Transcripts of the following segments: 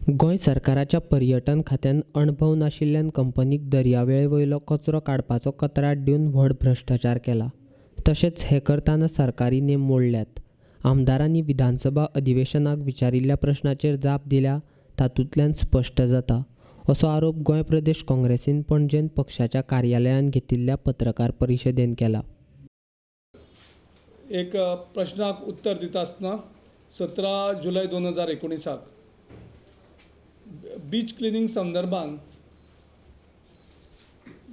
गोंय सरकाराच्या पर्यटन खात्यान अणभव नाशिल्ल्यान कंपनीक दर्यावेळे वयलो कचरो काडपाचो कंत्राट दिवन व्हड भ्रश्टाचार केला. तशेंच हें करतना सरकारी नेम मोडल्यात. आमदारांनी विधानसभा अधिवेशनाक विचारिल्ल्या प्रस्नाचेर जाप दिल्या तातूंतल्यान स्पश्ट जाता, असो आरोप गोंय प्रदेश काँग्रेसीन पणजेंत पक्षाच्या कार्यालयांत घेतिल्ल्या पत्रकार परिशदेंत केला. एक प्रश्नाक उत्तर दिता आसतना 17 जुलय 2019 बीच क्लिनींग संदर्भात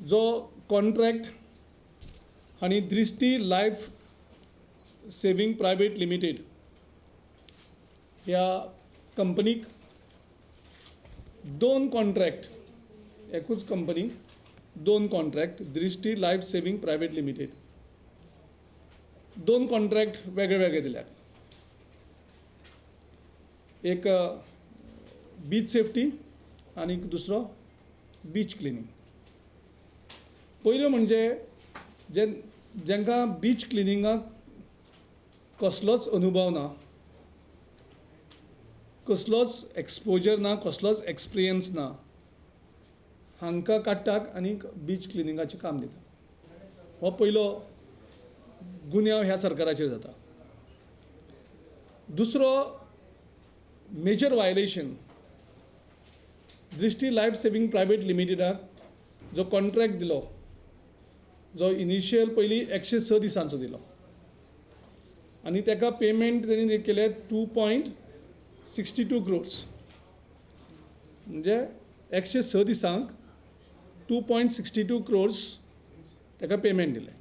जो कॉन्ट्रॅक्ट आनी Drishti life saving private limited ह्या कंपनीक दोन कॉन्ट्रॅक्ट, एकूच कंपनी दोन contract, Drishti life saving private limited दोन कॉन्ट्रॅक्ट वेगळे वेगळे दिल्यात. एक बीच सेफ्टी आनी दुसरो बीच क्लिनींग. पयल्यो म्हणजे जे जांकां बीच क्लिनिंगाक कसलोच अनुभव ना, कसलोच एक्सपोजर ना, कसलोच एक्सपिरियन्स ना, हांकां काडटात आनी बीच क्लिनिंगाचें काम दिता. हो पयलो गुन्यांव ह्या सरकाराचेर जाता. दुसरो major violation, Drishti life saving private लिमिटेडाक जो कॉन्ट्रॅक्ट दिलो, जो इनिशियल पयलीं 106 दिसांचो दिलो आनी ताका पेमेंट तेणी केलें 2.62 क्रोर्स, म्हणजे 106 दिसांक 2.62 क्रोर्स ताका पेमेंट दिलें.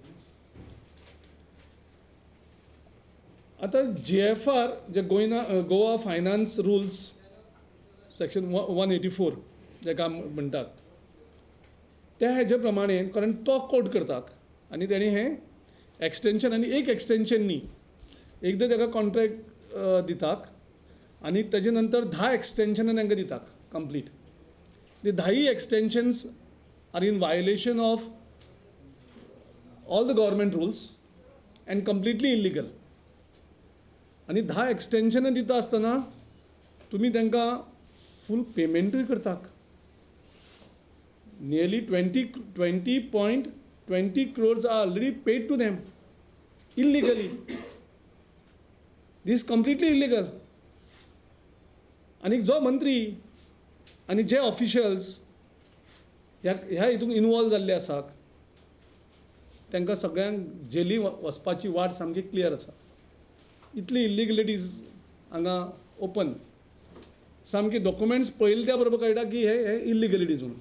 आतां GFR जे गोवा फायनान्स रुल्स सेक्शन 184 जाका म्हणटात त्या हेजे प्रमाणे, कारण तो कोट करतात आनी तेणी हें एक्सटेंशन आनी एक एक्सटेंशन न्ही, एकदां ताका कॉन्ट्रॅक्ट दितात आनी ताजे नंतर 10 एक्सटेंशनां तांकां दितात कंप्लीट. ती 10 extensions are in violation of all the government rules and completely illegal. आनी 10 एक्सटेंशनां दिता आसतना तुमी तांकां फूल पेमेंटूय करतात. Nearly 20.20 crores are already paid to them illegally. This completely illegal. आनी जो मंत्री आनी जे ऑफिशियल्स ह्या हितून इनवॉल्व जाल्ले आसात तांकां सगळ्यांक जेली वचपाची वाट सामकी क्लियर आसा. इतली इल्लिगलिटीज हांगा ओपन, सामकी डॉक्युमेंट्स पळयले त्या बरोबर कळटा की हे इल्लिगलिटीज म्हणून.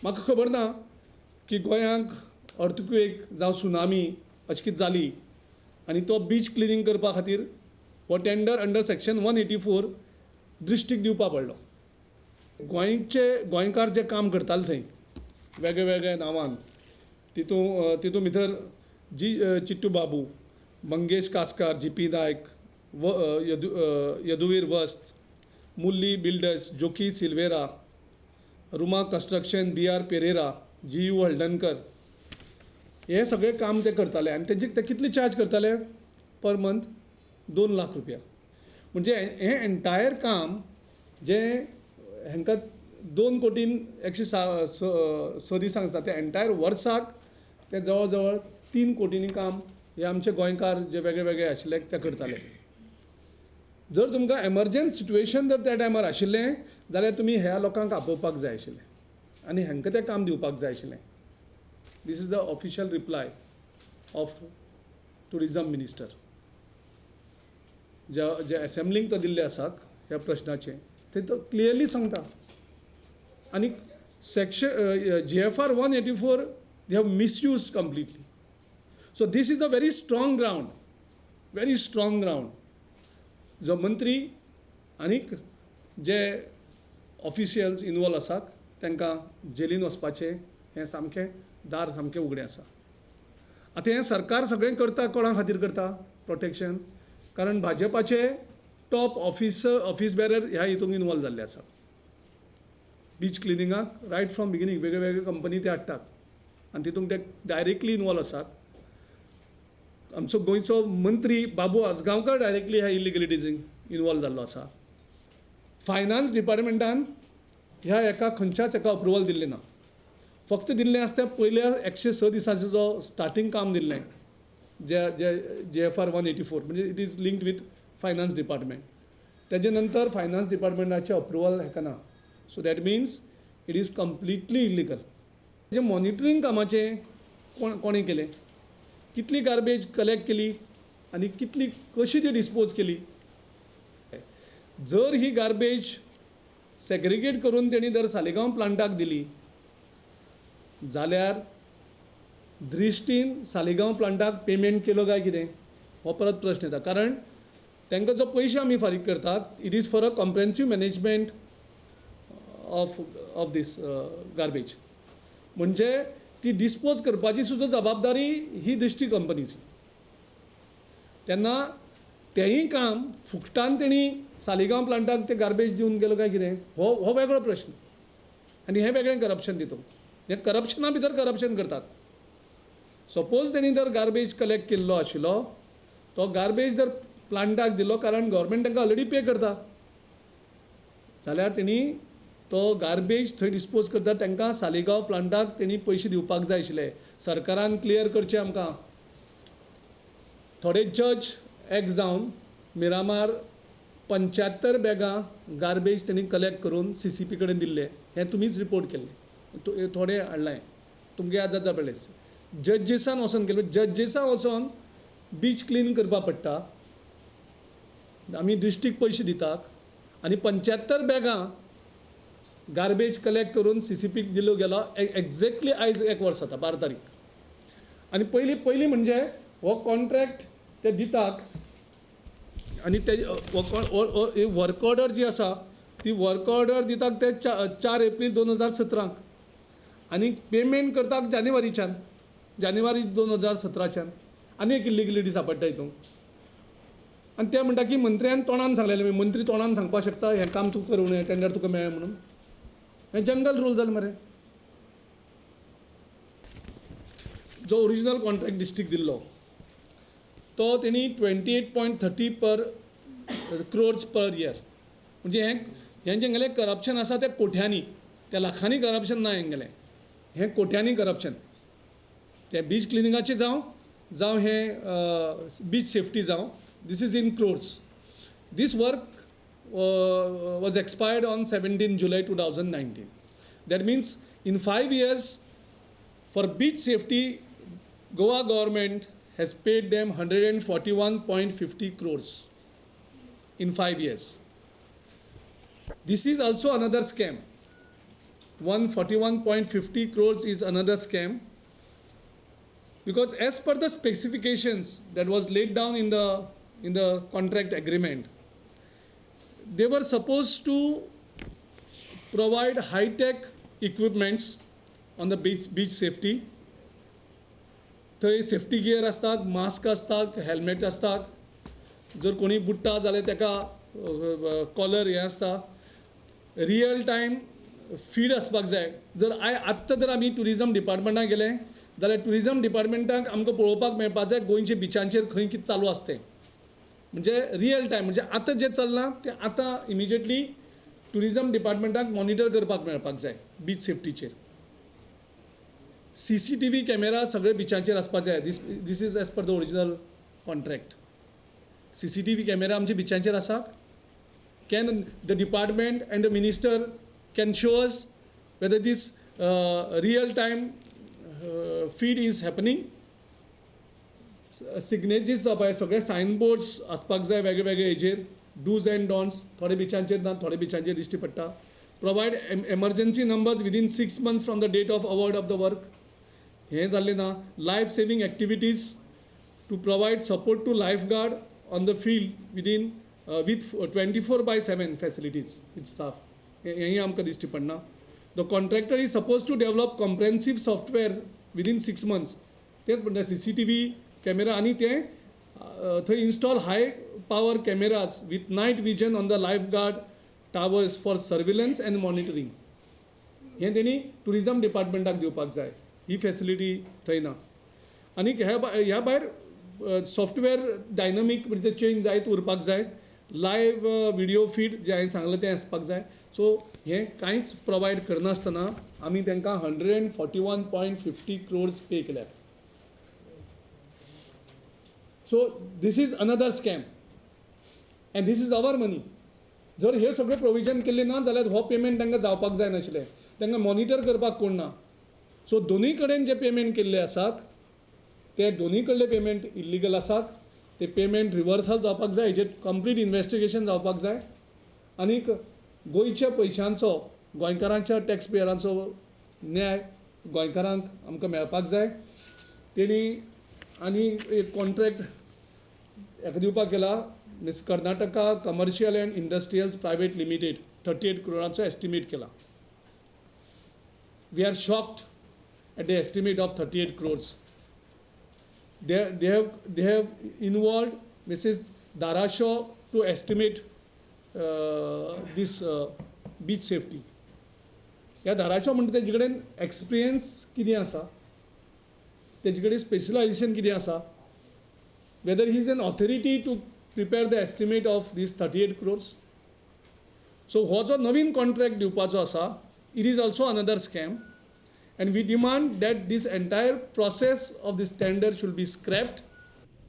म्हाका खबर ना की गोंयांक अर्थक्वेक जावं सुनामी अशें कितें जाली आनी तो बीच क्लिनींग करपा खातीर हो टेंडर अंडर सेक्शन 184 दृश्टीक दिवपा पडलो. गोंयचे गोंयकार जे काम करताले थंय वेगळे वेगळे नांवान, तितून भितर जी Chittu Babu, Mangesh Kaskar, GP Naik, Yaduveer Vast, Murli builders, Jockey Silveira, Ruma construction, BR Pereira, GU Haldankar, हे सगळे काम ते करताले. आनी तेंचे ते कितले चार्ज करताले पर मंथ? 2 लाख रुपया. म्हणजे हें एंटायर काम जें हांकां 2 कोटीन 106 दिसांक आसा, तें एंटायर वर्साक तें जवळ जवळ 3 कोटींनी काम हे आमचे गोंयकार जे वेगळे वेगळे आशिल्ले ते करताले. जर तुमकां एमर्जन्सी सिट्युएशन जर त्या टायमार आशिल्लें जाल्यार तुमी ह्या लोकांक आपोवपाक जाय आशिल्लें आनी हांकां तें काम दिवपाक जाय आशिल्लें. This is the official reply of tourism minister जे एसेंब्लींक तो दिल्ले आसात ह्या प्रश्नाचें ते तो क्लियरली सांगता. आनी section GFR 184 they have misused completely. So this is a very strong ground, very strong ground. जो मंत्री आनीक जे ऑफिशियल्स इनवॉल्व आसात तांकां जेलीन वचपाचें हें सामकें दार सामकें उगडें आसा. आतां हें सरकार सगळें करता, कोणा खातीर करता प्रोटेक्शन? कारण भाजपाचे टॉप ऑफिस बेरर ह्या हितून इनवॉल्व जाल्ले आसात. बीच क्लिनिंगाक रायट फ्रॉम बिगिनींग वेगळे वेगळे कंपनी ते हाडटात आनी तितूंत ते डायरेक्टली इनवॉल्व आसात. आमचो गोंयचो मंत्री बाबू आजगांवकर डायरेक्टली ह्या इलिगलिटीजींक इनवॉल्व जाल्लो आसा. फायनान्स डिपार्टमेंटान ह्या एका खंयच्याच एका अप्रुवल दिल्लें ना. फक्त दिल्लें आसता पयल्या 106 दिसांचो जो स्टार्टींग काम दिल्लें जे जे GFR 184, म्हणजे it is linked with finance department. तेजे नंतर फायनान्स डिपार्टमेंटाचें अप्रुवल हेका ना. So that means it is completely illegal. जें मॉनिटरींग कामाचें कोणें केलें, कितली गार्बेज कलेक्ट केली आनी कितली कशी ती डिस्पोज केली. जर ही गार्बेज सेग्रिगेट करून तेणी जर सालिगांव प्लांटाक दिली जाल्यार दृश्टीन सालिगांव प्लांटाक पेमेंट केलो काय कितें हो परत प्रश्न येता. कारण तांकां जो पयशे आमी फारीक करतात it is for a comprehensive management of this garbage. म्हणजे ती डिस्पोज करपाची सुद्दां जबाबदारी ही दृश्टी कंपनीची. तेन्ना तेंय काम फुकटान तेणी सालिगांव प्लांटाक ते गार्बेज दिवन गेलो काय कितें हो हो वेगळो प्रश्न. आनी हें वेगळें करप्शन तितून, हें करप्शना भितर करप्शन करतात. सपोज तेणी जर गार्बेज कलेक्ट केल्लो आशिल्लो तो गार्बेज जर प्लांटाक दिलो, कारण गव्हर्मेंट तांकां ऑलरेडी पे करता, जाल्यार तेणी तो गार्बेज थंय डिस्पोज करता तांकां सालिगांव प्लांटाक तेणी पयशे दिवपाक जाय आशिल्ले. सरकारान क्लियर करचें आमकां. थोडे जज एक जावन मिरामार 75 बॅगां गार्बेज तेणी कलेक्ट करून CCP कडेन दिल्ले, हें तुमीच रिपोर्ट केल्लें, थोडे हाडलें तुमगे याद जाता पळय. जजेसान वचोन केलें, जजेसान वचोन बीच क्लीन करपाक पडटा, आमी दृश्टीक पयशे दितात आनी 75 बॅगां गार्बेज कलेक्ट करून CCPक दिलो गेलो एक्झॅक्टली आयज एक वर्स जाता, 12 तारीख. आनी पयलीं पयलीं म्हणजे हो कॉन्ट्रॅक्ट ते दितात आनी ते वर्क ऑर्डर जी आसा ती वर्क ऑर्डर दितात ते 4 एप्रील 2017 आनी पेमेंट करतात जानेवारीच्यान, जानेवारी 2017च्यान. आनी एक इल्लिगलिटी सापडटा हितून. आनी ते म्हणटा की मंत्र्यान तोंडान सांगलेलें, मंत्री तोंडान सांगपाक शकता हें काम तूं करूं न्हय, टेंडर तुका मेळ्ळें म्हणून. हें जंगल रूल जालें मरे. जो ओरिजिनल कॉन्ट्रॅक्ट डिस्ट्रिक्ट दिल्लो तो तेणी 28.30 पर क्रोर्स पर इयर, म्हणजे हें हें जेंगेलें करप्शन आसा तें कोट्यांनी, त्या लाखांनी करप्शन ना हेंगेलें, हें कोट्यांनी करप्शन. तें बीच क्लिनिंगाचें जावं जावं हें बीच सेफ्टी जावं, this is in crores. This work was expired on 17 July 2019. That means in 5 years for beach safety Goa government has paid them 141.50 crores in 5 years. This is also another scam. 141.50 crores is another scam, because as per the specifications that was laid down in the contract agreement, they were supposed to provide high-tech equipments on the beach safety. थंय safety gear आसतात, mask आसतात, helmet आसतात, जर कोणी बुडटा जाल्यार ताका collar हें आसता, रियल टायम फीड आसपाक जाय. जर आत्तां जर आमी ट्युरिजम डिपार्टमेंटाक गेले जाल्यार ट्युरिजम डिपार्टमेंटाक आमकां पळोवपाक मेळपाक जाय गोंयच्या बिचांचेर खंय कितें चालू आसता तें, म्हणजे रियल टायम, म्हणजे आतां जें चल्लां तें आतां इमिजिएटली ट्युरिजम डिपार्टमेंटाक मॉनिटर करपाक मेळपाक जाय बीच सेफ्टीचेर. CCTV camera सगळे बिचांचेर आसपाक जाय. This is as per the original contract. CCTV camera आमच्या बिचांचेर आसा. Can the department and the minister can show us whether this real time feed is happening? Signages जावपाक जाय, सगळे सायन बोर्ड्स आसपाक जाय वेगळे वेगळे हेजेर, डूज अँड डॉन्स थोडे बिचांचेर ना, थोडे बिचांचेर दिश्टी पडटा. Provide emergency numbers within 6 months from the date of award of the work, हें जाल्लें ना. Life saving activities to provide support to life guard on the field within with 24/7 facilities with staff, हेंय आमकां दिश्टी पडना. The contractor is suppose to develop comprehensive software within 6 months, तेच म्हणटा CCTV camera आनी तें थंय install high power cameras with night vision on the life guard towers for surveillance and monitoring, हें तेणी ट्युरिजम डिपार्टमेंटाक दिवपाक जाय. ही फेसिलिटी थंय ना. आनी ह्या भायर सॉफ्टवेअर डायनमीक म्हणजे चेंज जायत उरपाक जाय. लायव्ह व्हिडिओ फीड जें हांवें सांगलें तें आसपाक जाय. सो हें कांयच प्रोवायड करनासतना आमी तांकां 141.50 crores पे केल्यात. So this is another scam and this is our money. जर हे सगळें प्रोविजन केल्लें ना जाल्यार हो पेमेंट तांकां जावपाक जाय नाशिल्लें, तांकां मॉनिटर करपाक कोण ना. सो दोनूय कडेन जे पेमेंट केल्ले आसात ते दोनूय कडले पेमेंट इल्लिगल आसात. ते पेमेंट रिवर्सल जावपाक जाय, हेजेर कंप्लीट इन्वेस्टिगेशन जावपाक जाय आनीक गोंयच्या पयशांचो, गोंयकारांच्या टॅक्स पेयरांचो न्याय गोंयकारांक आमकां मेळपाक जाय. तेणी आनी एक कॉन्ट्रॅक्ट हेका दिवपाक गेला, miss Karnataka commercial and industrials private limited, 38 करोडांचो estimate केला. We are shocked at the estimate of 38 crores. They have involved Mrs. Darashaw to estimate this beach safety. ह्या धाराशो म्हणटा तेजे कडेन एक्सपिरियन्स कितें आसा, तेजे कडेन स्पेशलायजेशन कितें आसा, whether he is an authority to prepare the estimate of this 38 crores. So हो जो नवीन कॉन्ट्रॅक्ट दिवपाचो आसा, it is also another scam and we demand that this entire process of this tender should be scrapped.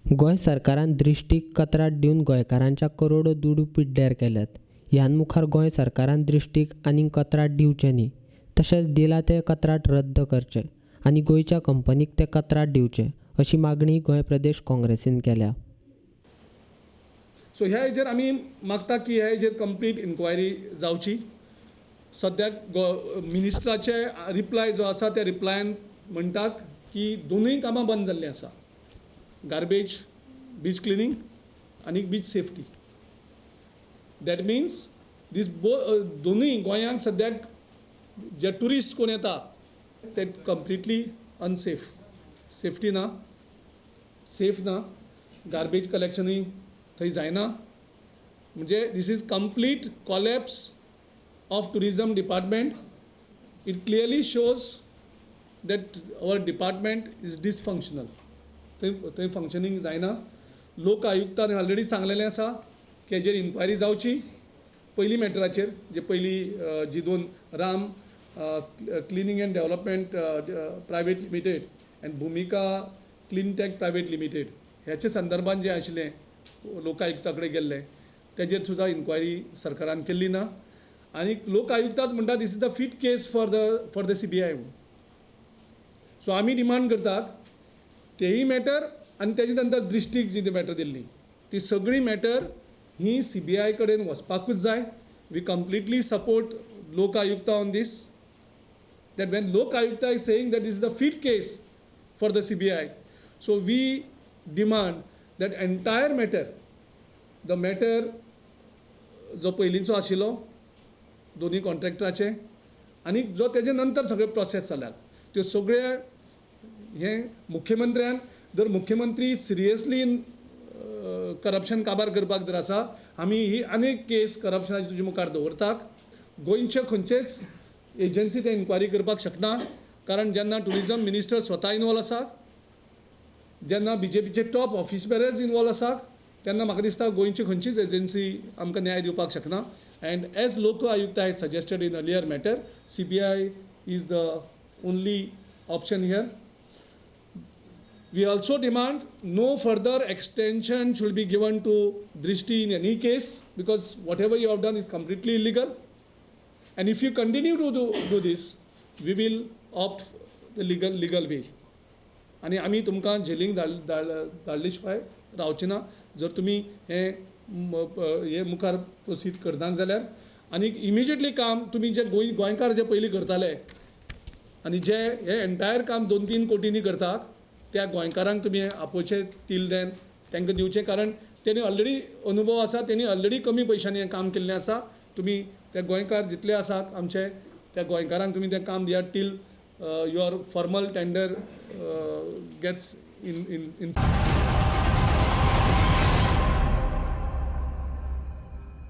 Goa सरकारान दृश्टीक कत्राट दिवन गोंयकारांच्या करोडो दुडू पिड्ड्यार केल्यात. ह्यान मुखार गोंय सरकारान दृश्टीक आनीक कत्राट दिवचें न्ही, तशेंच दिला तें कत्राट रद्द करचें आनी गोंयच्या कंपनीक तें कत्राट दिवचें अशी मागणी गोंय प्रदेश काँग्रेसीन केल्या. सो ह्या हेजेर आमी मागता की ह्या हेजेर कंप्लीट इन्क्वायरी जावची. सद्याक मिनिस्टराचे रिप्लाय जो आसा त्या रिप्लायान म्हणटात की दोनूय कामां बंद जाल्लीं आसा, गार्बेज बीच क्लिनींग आनी beach safety. That means these दोनूय गोंयांक सद्याक जे ट्युरिस्ट कोण येता ते कंप्लिटली अनसेफ, सेफ्टी ना, सेफ ना, गार्बेज कलेक्शनूय थंय जायना. म्हणजे this is complete collapse of tourism department. It clearly shows that our department is dysfunctional. थंय फंक्शनींग जायना. लोक आयुक्तान ऑलरेडी सांगलेलें आसा की हेजेर इन्क्वायरी जावची पयलीं मॅटराचेर, जे पयलीं जी दोन Ram cleaning and development private limited and Bhumika clean tech private limited ह्याचे संदर्भान जें आशिल्लें लोक आयुक्ता कडेन गेल्लें तेजेर सुद्दां इन्क्वायरी सरकारान केल्ली ना. आनी लोक आयुक्ताच म्हणटा this is the fit case for the CBI. So आमी डिमांड करतात तेही मॅटर आनी तेजे नंतर दृश्टीक जी मॅटर दिल्ली ती सगळी मॅटर ही CBI कडेन वचपाकूच जाय. We completely support Lok Ayukta on this, that when Lok Ayukta is saying that is the fit case for the CBI, so we demand that entire matter, the matter जो पयलींचो आशिल्लो दोनूय कॉन्ट्रॅक्टराचे आनी जो तेजे नंतर सगळे प्रोसेस जाल्यात त्यो सगळे हे मुख्यमंत्र्यान, जर मुख्यमंत्री सिरियसली करप्शन काबार करपाक जर आसा, आमी ही अनेक केस करप्शनाची तुजे मुखार दवरतात. गोंयचे खंयचेच एजन्सी ते इन्क्वायरी करपाक शकना, कारण जेन्ना ट्युरिजम मिनिस्टर स्वता इनवॉल्व आसा, जेन्ना BJPचे टॉप ऑफिस बेरर्स इनवॉल्व आसा, तेन्ना म्हाका दिसता गोंयची खंयचीच एजन्सी आमकां न्याय दिवपाक शकना. And as Lok Ayukta has suggested in earlier matter, CBI is the only option here. We also demand no further extension should be given to Drishti in any case, because whatever you have done is completely illegal. And if you continue to do this, we will opt the legal way. आनी आमी तुमकां जेलींक धाडले शिवाय रावचे ना जर तुमी हे मुखार प्रोसीड करनात जाल्यार. आनी इमिजिएटली काम तुमी जे गोंयकार जे पयलीं करताले आनी जे हे एंटायर काम 2-3 कोटींनी करतात त्या गोंयकारांक तुमी आपोवचें तील then तांकां दिवचें, कारण तेणी ऑलरेडी अनुभव आसा, तेणी ऑलरेडी कमी पयशांनी हें काम केल्लें आसा. तुमी त्या गोंयकार जितले आसात आमचे त्या गोंयकारांक तुमी तें काम दियात till your formal tender gets in in.